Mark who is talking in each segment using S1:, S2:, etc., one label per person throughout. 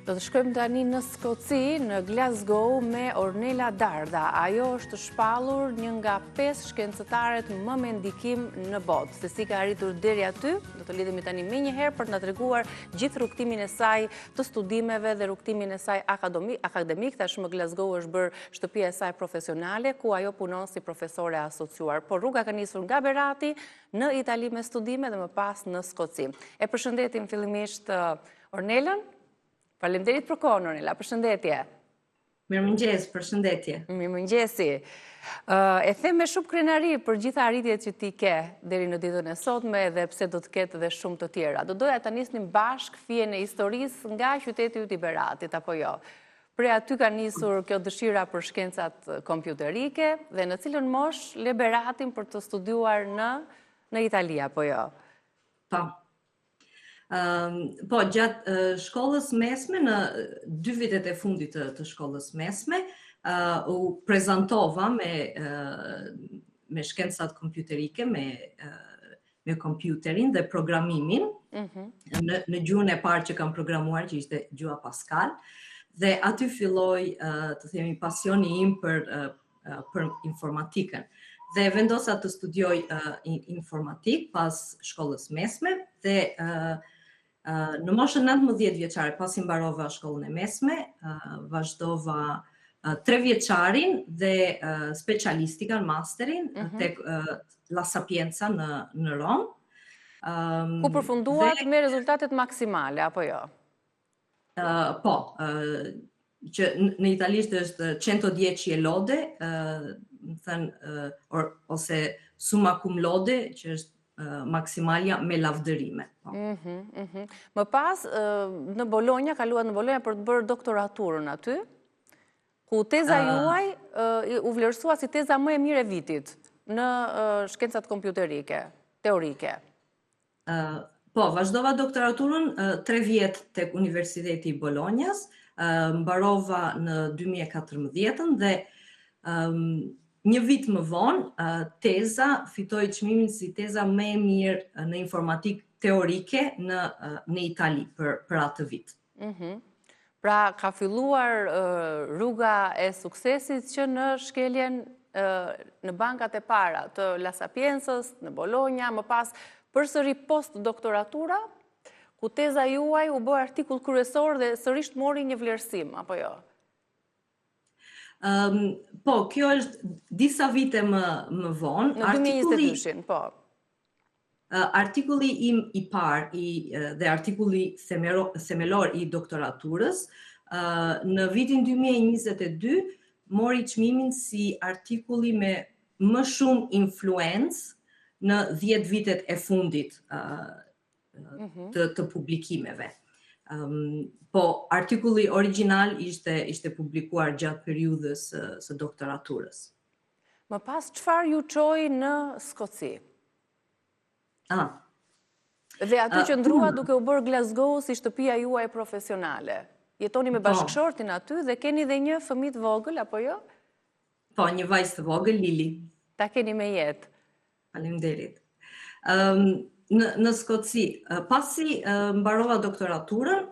S1: Do të shkojmë tani në Skoci, në Glasgow me Ornela Dardha. Ajo është shpallur një nga 5 shkencëtaret më me ndikim në botë. Se si ka arritur deri aty, do të lidhemi tani menjëherë për të na treguar gjithë rrugëtimin e saj të studimeve dhe rrugëtimin e saj akademik. Tashmë Glasgow është bërë shtëpia e saj profesionale, ku ajo punon si profesore e asociuar. Por rruga ka nisur nga Berati në Itali me studime dhe më pas në Skoci. E përshëndetim fillimisht Ornelën, faleminderit për kohën, Ornela, përshëndetje.
S2: Mirëmëngjes, përshëndetje.
S1: Mirëmëngjesi. E them me shumë krenari për gjitha arritjet që ti ke deri në ditën e sotme dhe pse do të ketë dhe shumë të tjera. Do doja ta nisnim bashkë fijen e historisë nga qyteti yt i Beratit, apo jo? Prej aty ka nisur kjo dëshira për shkencat kompjuterike dhe në cilën moshë le Beratin për të studiuar në, në Itali, apo jo?
S2: Po, Po, gjatë shkollës mesme, në dy vitet e fundit të, të shkollës mesme, uh, u prezantova me, uh, me shkencat kompjuterike, me, uh, me kompjuterin dhe programimin, mm -hmm. në, në gjuhën e parë që kam programuar, që ishte gjuha Pascal, dhe aty filloi, uh, të themi, pasioni im për, uh, për informatikën. Dhe vendosa të studioj uh, informatikë pas shkollës mesme dhe uh, uh, në moshën 19 vjeçare pasi mbarova shkollën e mesme, uh, vazhdova uh, tre vjeçarin dhe uh, specialistikën, masterin mm -hmm. tek uh, La Sapienza në në Romë.
S1: Um, Ku përfunduat dhe... me rezultatet maksimale apo jo?
S2: Uh, po, uh, që në italisht është 110 e lode, uh, me thënë, uh, or, ose summa cum lode, që është uh, maksimalja me lavdërime.
S1: Po. Mm -hmm, mm -hmm. Më pas, uh, në Bologna, kaluat në Bologna për të bërë doktoraturën aty, ku teza uh, juaj uh, u vlerësua si teza më e mirë e vitit në uh, shkencat kompjuterike, teorike.
S2: Uh, po, vazhdova doktoraturën uh, tre vjet tek Universiteti i Bolonjës, uh, mbarova në 2014-ën dhe um, një vit më vonë uh, teza fitoi çmimin si teza më e mirë në informatikë teorike në uh, në Itali për për atë vit.
S1: Mhm. Pra ka filluar rruga e suksesit që në shkeljen në bankat e para të La Sapienzës, në Bologna, më pas përsëri post-doktoratura, ku teza juaj u bë artikull kryesor dhe sërish mori një vlerësim, apo jo?
S2: Um, po, kjo është disa vite më, më vonë.
S1: Në 2022-shin, po.
S2: Artikulli im i parë i, dhe artikulli themelor i doktoraturës, në vitin 2022 mori çmimin si artikulli me më shumë influencë në 10 vitet e fundit mhm. të, të publikimeve. Um, po, artikulli origjinal ishte, ishte publikuar gjatë periudhës së, së doktoraturës.
S1: Më pas, çfarë ju çoi në Skoci?
S2: Ah.
S1: Dhe aty qëndruat duke u bërë Glasgow si shtëpia juaj profesionale. Jetoni me po. bashkëshortin aty dhe keni dhe një fëmijë të vogël, apo jo?
S2: Po, një vajzë të vogël, Lili.
S1: Ta keni me jetë.
S2: Faleminderit. Ëm në në Skoci, pasi mbarova doktoraturën,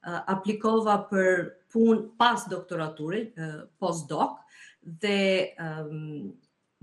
S2: aplikova për punë pas doktoraturës, postdoc dhe um,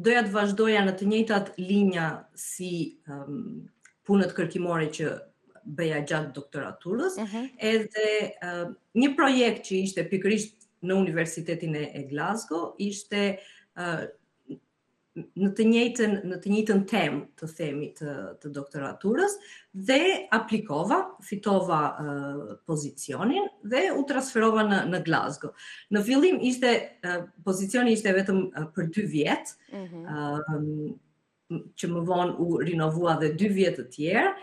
S2: doja të vazhdoja në të njëjtat linja si um, punët kërkimore që bëja gjatë doktoraturës, uh mhm. -huh. edhe uh, një projekt që ishte pikërisht në Universitetin e, e Glasgow ishte uh, në të njëjtën në të njëjtën temë të themi të të doktoraturës dhe aplikova, fitova uh, pozicionin dhe u transferova në në Glasgow. Në fillim ishte uh, pozicioni ishte vetëm uh, për 2 vjet. Mm -hmm. uh, që më vonë u rinovua dhe 2 vjet të tjerë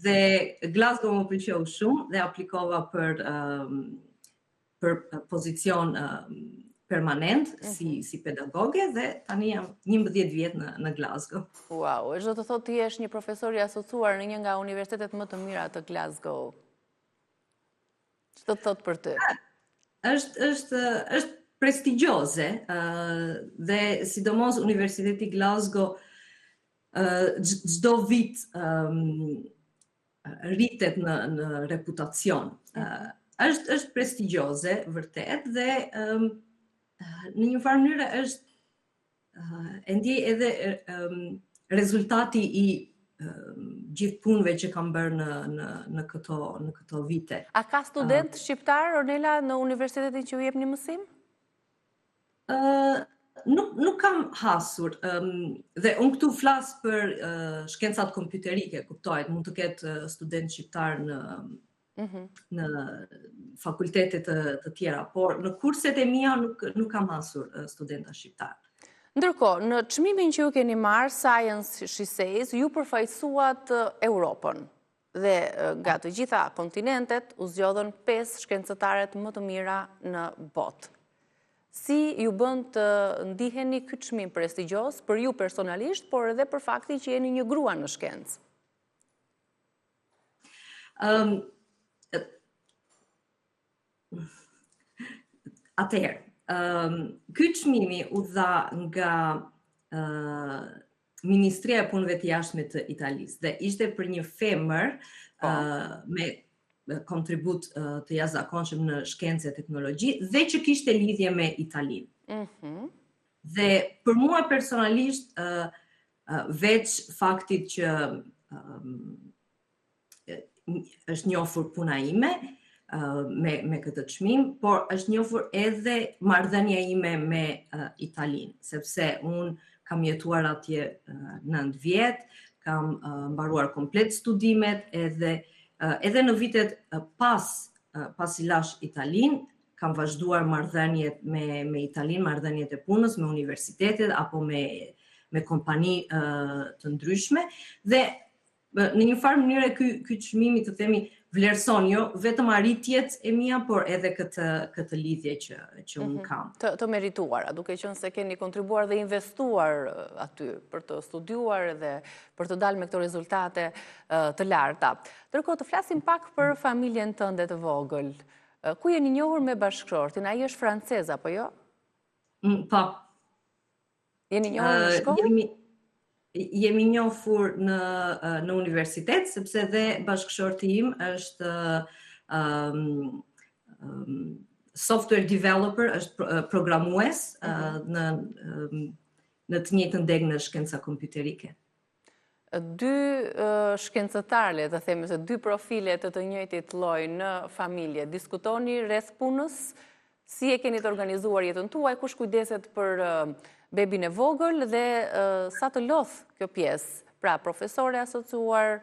S2: dhe Glasgow më pëlqeu shumë dhe aplikova për uh, për pozicion permanent mm -hmm. si si pedagoge dhe tani jam 11 vjet në në Glasgow.
S1: Wow, e ç'do të thotë të jesh një profesor i asociuar në një nga universitetet më të mira të Glasgow. Ç'do të thotë për
S2: ty? Është është është prestigjioze, ë dhe sidomos Universiteti Glasgow ë çdo vit ë rritet në në reputacion. Është është prestigjioze vërtet dhe um, në një farë mënyre është uh, e ndjej edhe um, rezultati i um, gjithë punëve që kam bërë në në në këto në këto vite.
S1: A ka studentë uh, shqiptarë Ornela në universitetin që ju jepni mësim?
S2: Uh, nuk nuk kam hasur um, dhe unë këtu flas për uh, shkencat kompjuterike, kuptohet, mund të ketë uh, studentë shqiptarë në mm -hmm. në fakultete të, të tjera, por në kurset e mia nuk nuk kam hasur uh, studenta shqiptarë.
S1: Ndërkohë, në çmimin që ju keni marrë Science She Says, ju përfaqësuat Europën. Dhe nga të gjitha kontinentet u zgjodhën 5 shkencëtaret më të mira në botë. Si ju bën të ndiheni ky çmim prestigjioz për ju personalisht, por edhe për faktin që jeni një grua në
S2: shkencë? Um, Atëherë, um, ky çmimi u dha nga uh, Ministria e Punëve të Jashtme të Italisë dhe ishte për një femër po. uh, me kontribut uh, të jashtëzakonshëm në shkencë e teknologji dhe që kishte lidhje me Italinë. Mm -hmm. Dhe për mua personalisht uh, uh, veç faktit që um, është njohur puna ime me me këtë çmim, por është njohur edhe marrëdhënia ime me uh, Italinë, sepse unë kam jetuar atje uh, 9 vjet, kam uh, mbaruar komplet studimet edhe uh, edhe në vitet uh, pas uh, pasi lashë Italinë, kam vazhduar marrëdhëniet me me Italinë, marrëdhëniet e punës me universitetet apo me me kompani uh, të ndryshme dhe në një farë mënyre ky ky çmimi të themi vlerëson jo vetëm arritjet e mia, por edhe këtë këtë lidhje që që unë mhm. kam.
S1: Të të merituara, duke qenë se keni kontribuar dhe investuar aty për të studiuar dhe për të dalë me këto rezultate të larta. Ndërkohë të flasim pak për familjen tënde të vogël. Ku jeni njohur me bashkëshortin? Ai është francez apo jo?
S2: Mm, po.
S1: Jeni njohur në shkollë?
S2: Jemi jemi njohur në në universitet sepse dhe bashkëshorti im është um, um, software developer, është programues mm -hmm. në um, në të njëjtën degë në shkenca kompjuterike.
S1: Dy shkencëtarë, le të themi se dy profile të të njëjtit lloj në familje, diskutoni rreth punës, si e keni të organizuar jetën tuaj, kush kujdeset për bebin e vogël dhe sa të lodh kjo pjesë, pra profesore asociuar,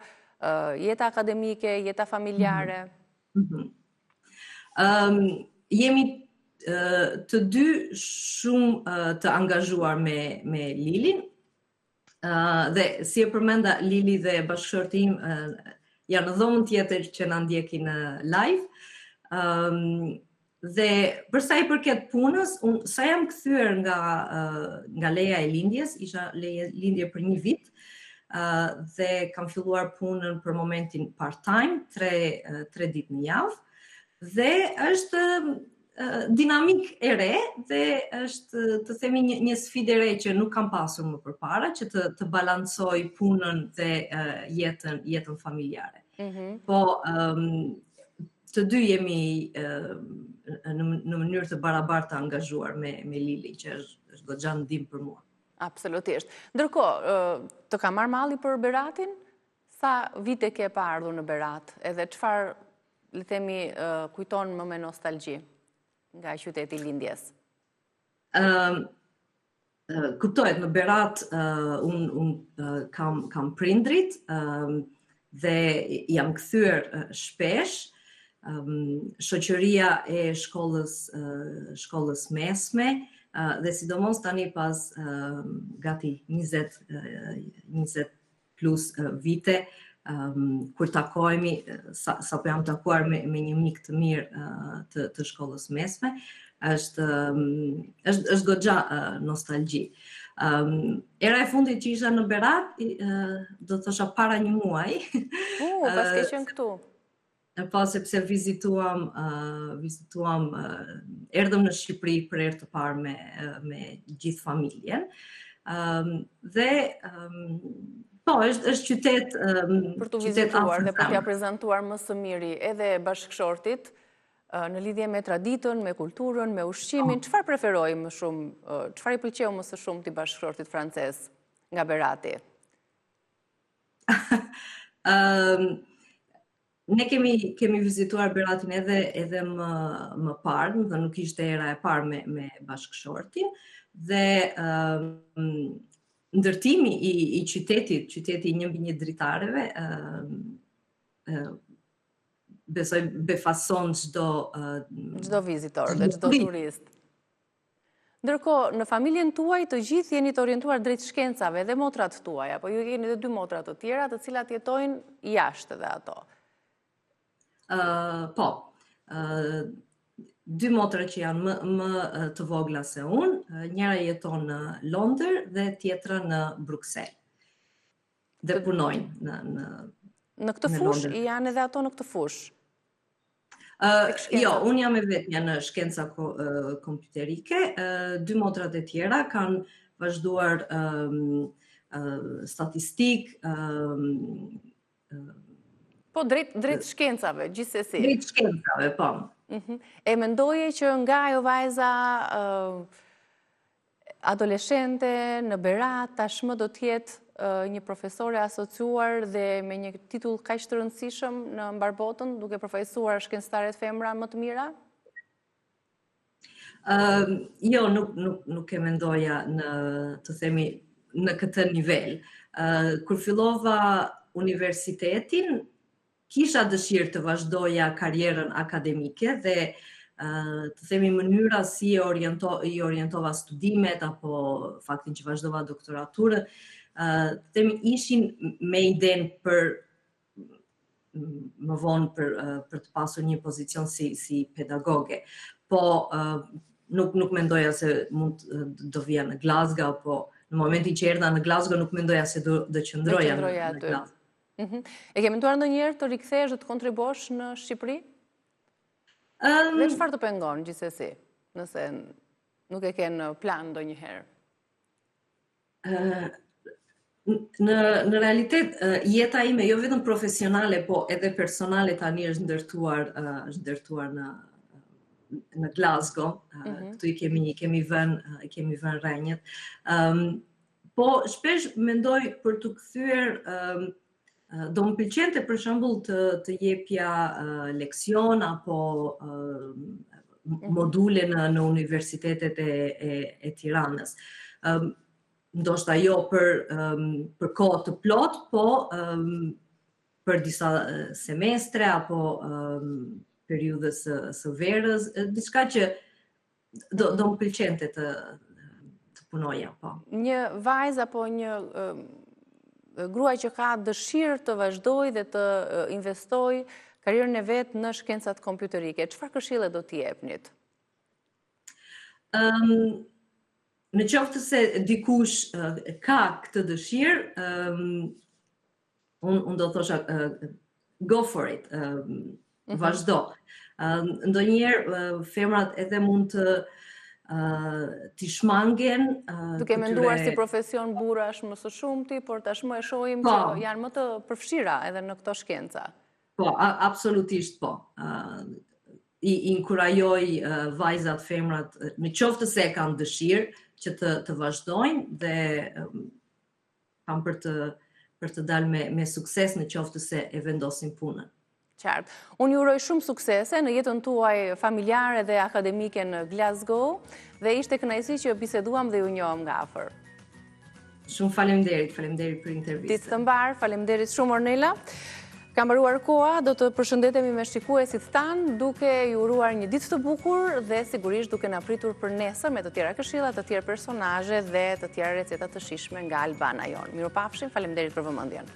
S1: jeta akademike, jeta familjare.
S2: Mm -hmm. um, jemi të dy shumë të angazhuar me, me Lilin, Uh, dhe si e përmenda Lili dhe bashkëshorti im uh, janë në dhomën tjetër që na ndjekin në live. Um, dhe për sa i përket punës, unë sa jam kthyer nga uh, nga leja e lindjes, isha leje lindje për një vit, uh, dhe kam filluar punën për momentin part-time, 3 3 ditë në javë. Dhe është dinamikë e re dhe është të themi një një sfidë e re që nuk kam pasur më përpara që të të balancoj punën dhe uh, jetën jetën familjare. Mm -hmm. Po um, të dy jemi uh, në në mënyrë të barabartë të angazhuar me me Lili që është është goxha ndihmë për
S1: mua. Absolutisht. Ndërkohë, të ka marrë malli për Beratin? Sa vite ke pa ardhur në Berat? Edhe çfarë le të themi, kujton më me nostalgji nga qyteti i
S2: lindjes? Ëm kuptohet në Berat uh, un un uh, kam kam prindrit uh, dhe jam kthyer uh, shpesh um, shoqëria e shkollës uh, shkollës mesme uh, dhe sidomos tani pas uh, gati 20 uh, 20 plus vite um, kur takohemi sa sapo jam takuar me me një mik të mirë uh, të të shkollës mesme është um, është është goxha uh, nostalgji. Um, hera e fundit që isha në Berat, uh, do të thosha para një
S1: muaji. Uh, paske qenë këtu.
S2: Po, sepse vizituam, uh, vizituam, uh, erdhëm në Shqipëri për herë të parë me, me gjithë familjen. Um, dhe, um, po, është, është qytet...
S1: Um, për t'u vizituar dhe për t'ia prezantuar më së miri edhe bashkëshortit. Në lidhje me traditën, me kulturën, me ushqimin, po. çfarë preferoi më shumë, çfarë i pëlqeu më së shumti bashkëshortit francez nga Berati?
S2: Ëm ne kemi kemi vizituar Beratin edhe edhe më më parë, domethënë nuk ishte hera e parë me me bashkëshortin dhe ëm ndërtimi i i qytetit, qyteti i 1 mbi 1 dritareve, ëm besoj befason çdo
S1: çdo vizitor dhe çdo turist. Ndërkohë, në familjen tuaj të gjithë jeni të orientuar drejt shkencave dhe motrat tuaja, po ju keni edhe dy motra të tjera të cilat jetojnë jashtë dhe ato.
S2: Uh, po, uh, dy motra që janë më, më të vogla se unë, njëra jeton në Londër dhe tjetra në Bruksel. Dhe punojnë në
S1: në në këtë fushë, janë edhe ato në këtë fushë.
S2: Uh, jo, unë jam e vetmja në shkenca ko, uh, kompjuterike. Uh, dy motrat e tjera kanë vazhduar um, uh, statistikë, um,
S1: uh, Po, drejt, drejt shkencave, gjithsesi.
S2: Drejt shkencave, po.
S1: Uh mhm. -huh. E mendoje që nga ajo vajza uh, adoleshente në Berat tashmë do të jetë një profesore e asociuar dhe me një titull kaq të rëndësishëm në mbarë botën, duke përfaqësuar shkencëtaret femra më të
S2: mira? Uh, jo, nuk, nuk, nuk e mendoja në, të themi, në këtë nivel. Uh, kur fillova universitetin, kisha dëshirë të vazhdoja karrierën akademike dhe të themi mënyra si e oriento, i orientova studimet apo faktin që vazhdova doktoraturën, të themi ishin me idenë për më vonë për për të pasur një pozicion si si pedagoge. Po nuk nuk mendoja se mund do vija në Glasgow, po në momentin që erdha në Glasgow nuk mendoja se do do qëndroja në, në Glasgow.
S1: Mhm. E ke menduar ndonjëherë të rikthehesh dhe të kontribuosh në Shqipëri? Um, dhe çfarë të pengon gjithsesi, nëse nuk e ke në plan ndonjëherë?
S2: Uh, në në realitet jeta ime jo vetëm profesionale, po edhe personale tani është ndërtuar është ndërtuar në në Glasgow. Mm -hmm. Këtu i kemi i kemi vënë i kemi vënë rrënjët. Ëm um, Po shpesh mendoj për t'u kthyer um, do më pëlqente për shembull të të jepja uh, leksion apo uh, module në në universitetet e e, e Tiranës. Ëm um, ndoshta jo për um, për kohë të plotë, po um, për disa semestre apo um, periudhës së, së verës, diçka që do do më pëlqente të të punoja,
S1: po. Një vajzë apo një grua që ka dëshirë të vazhdojë dhe të investojë karrierën e vet në shkencat kompjuterike, çfarë këshille do t'i jepnit?
S2: Ëm um, në qoftë se dikush uh, ka këtë dëshirë, ëm um, unë un do thosha uh, go for it, uh, mm -hmm. vazhdo. Uh, ndonjëherë uh, femrat edhe mund të uh, t'i shmangen
S1: uh, duke menduar si profesion burrash më së shumti, por tashmë e shohim po. që janë më të përfshira edhe në këto shkenca.
S2: Po, a, absolutisht po. Uh, i inkurajoj uh, vajzat, femrat, në qoftë se e kanë dëshirë që të të vazhdojnë dhe um, kanë për të për të dalë me me sukses në qoftë se e vendosin
S1: punën. Qartë. Unë ju uroj shumë suksese në jetën tuaj familjare dhe akademike në Glasgow dhe ishte kënaqësi që biseduam dhe ju njohëm nga
S2: afër. Shumë faleminderit, faleminderit për intervistën.
S1: Ditë të mbarë, faleminderit shumë Ornela. Ka mbaruar koha, do të përshëndetemi me shikuesit tanë, duke ju uruar një ditë të bukur dhe sigurisht duke na pritur për nesër me të tjera këshilla, të tjerë personazhe dhe të tjera receta të shijshme nga Albana jonë. Mirupafshim, faleminderit për vëmendjen.